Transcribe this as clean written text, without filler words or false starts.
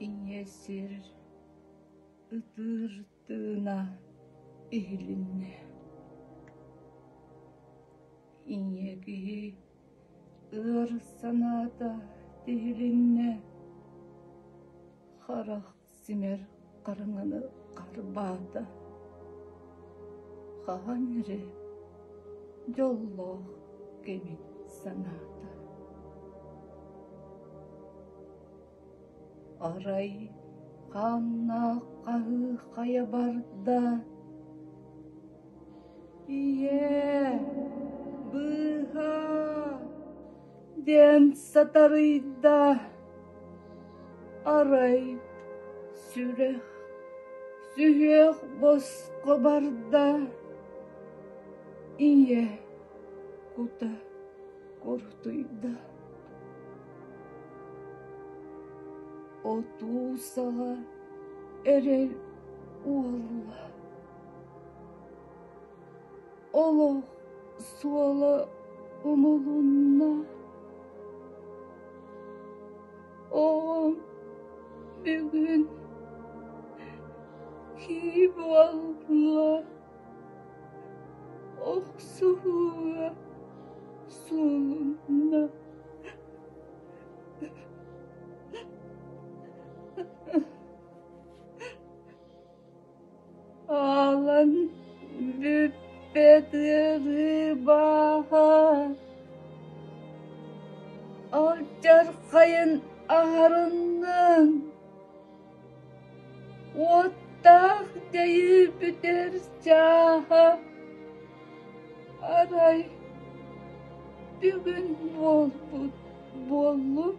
Ийэ сир ытыыр тыына иһилиннэ. Ийэ киһи ыар санаата тиһилиннэ, харах симэр хараҥаны харбаата, хаһан эрэ дьоллоох кэмин санаата. Арай хааннаах хаһыы хайа барда: «Ийээ, быыһаа!» диэн сатарыйда. Арай сүрэх, сүһүөх босхо барда, ийэ кута куртуйда. Отуу саҕа эрэл уолла, олох суола умулунна. Оҕом бүгүн кии буолла, охсуһууга суулунна. Аалан бүппэт ыарыы бааһа, алдьархайын аһарынныҥ, уоттаах дьайыы бүтэр чааһа арай бүгүн буолбут буоллун.